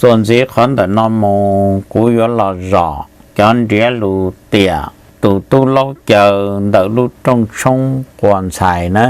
Txuas ntxiv qhov ntawm no mus kuv yuav los zom cov nriav lus tiam tus tub laub caw ntawm lub rooj tshoob quas ntxhais na,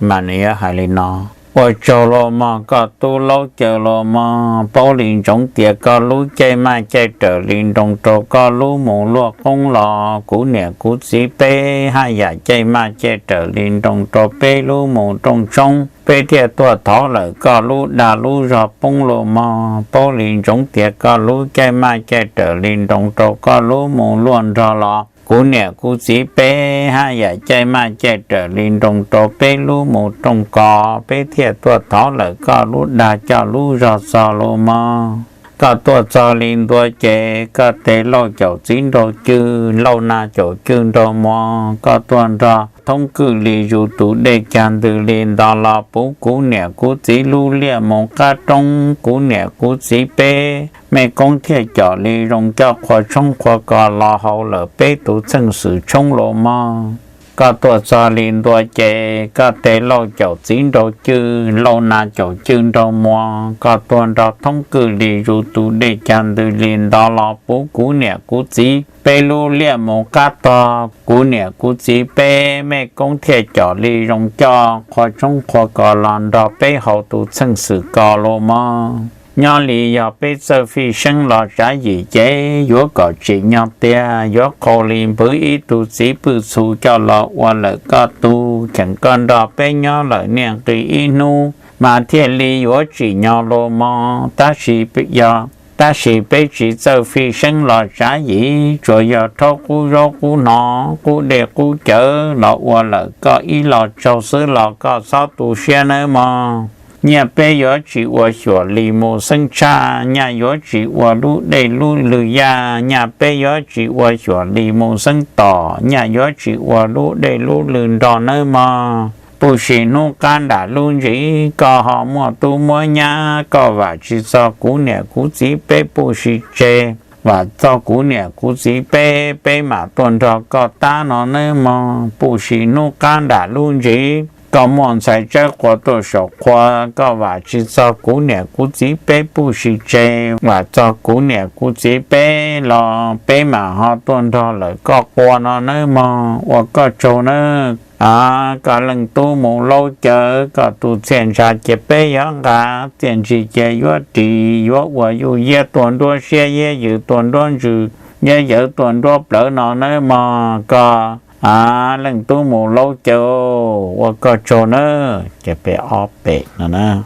mas nws yuav hais li no: Ua tsaug los mog koj tub laub caw los mog, paub li ntsoov tias koj lub caij maj caij raws li nroo rau koj lub mus luaj qoob los kuv niam kuv txiv peb haj yam caij maj caij raws li nroo rau peb lub mus rooj tshoob, peb thiaj tuaj thov lawm koj lub dag lub zog poob los mog, paub li ntsoov tias koj lub caij maj caij raws li nroo rau koj lub mus luaj nrog los kuv niam kuv txiv peb haj yam caij maj caij raws li nroo rau peb lub mus rooj kos, peb thiaj tuaj thov lawm koj lub dag coj lub zog txog los mog. Koj tuaj txog li ntua ces koj tes lauj caum txiv nraug cw, lauj nas caum cw nraug muas, koj tuaj nrog thoob kwj li zus tus dej cag ntws li nto los puv kuv niam kuv txiv lub liaj mus qab roob, kuv niam kuv txiv peb mej koob thiaj com li zoo coj qhua tshoob qhua kos los haus lawm peb tus txheej xwm tshoob los mog. Koj tuaj txog li ntua ces koj tes lauj caum txiv nraug cw, lauj nas caum cw nraug muas, koj tuaj nrog thoob kwj li zus tus dej cag ntws li nto los puv kuv niam kuv txiv peb lub liaj mus qab tog, kuv niam kuv txiv peb mej koob thiaj com li zoo coj qhua tshoob qhua kos los nrog peb haus tus txheej xwm kos los mog. Nyob li yog peb txawj fij seeb los tsav yim ces yuav kom tsim nyog tiag, yuav qhau li npwv ib tug txiv pwj txhu coj los ua lawm koj tug, cheem koj nrog peb nyob lawm niaj nqis ib hnub mas thiaj li yuav tsim nyog los mog. Tab sis yog, tab sis peb tsis txawj fij seeb los tsav yim, tsuas yog rhaub qub zaub qub hno, qub dej qub cawv los ua lawm koj ib lo tsaug xwb los koj txhob tu siab nawb mog. Nyaj peb yuav tsis ua xyuam li mus xeeb tshaj, nyaj yuav tsis ua lub dej lub lwg yaj, nyaj peb yuav tsis ua xyuam li mus xeeb tom, nyaj yuav tsis ua lub dej lub lwg nrog nawb mog. Puj sim hnub qab nram lub ntsis koj ho muaj tub muab nyab, koj vam tsis txog kuv niam kuv txiv peb puj sim tseg, vam txog kuv niam kuv txiv peb, peb mam tuaj nrog koj tab no nawb mog. Puj sim hnub qab nram lub ntsis koj muaj ntxhais tsawb qhua tuaj saum qhua, koj vam tsis txog kuv niam kuv txiv peb puj sim tseg, vam txog kuv niam kuv txiv peb los peb mam ho tuaj nrog lawm koj qua no nawb mog. Ua koj tsaug nawb. A, koj leej tub mus laub caw, koj tus txiaj ntsha cia peb yuav nqa, txiaj ntsig cia yuav ris, yuav ua yuj yiab tuaj nruab siab, yiab yws tuaj nruab ntsws, yiab yawv tuaj nruab plawv no nawb mog. Koj, a, leej tub mus laub caw, ua koj tsaug nawb. Ces peb ob pem no na.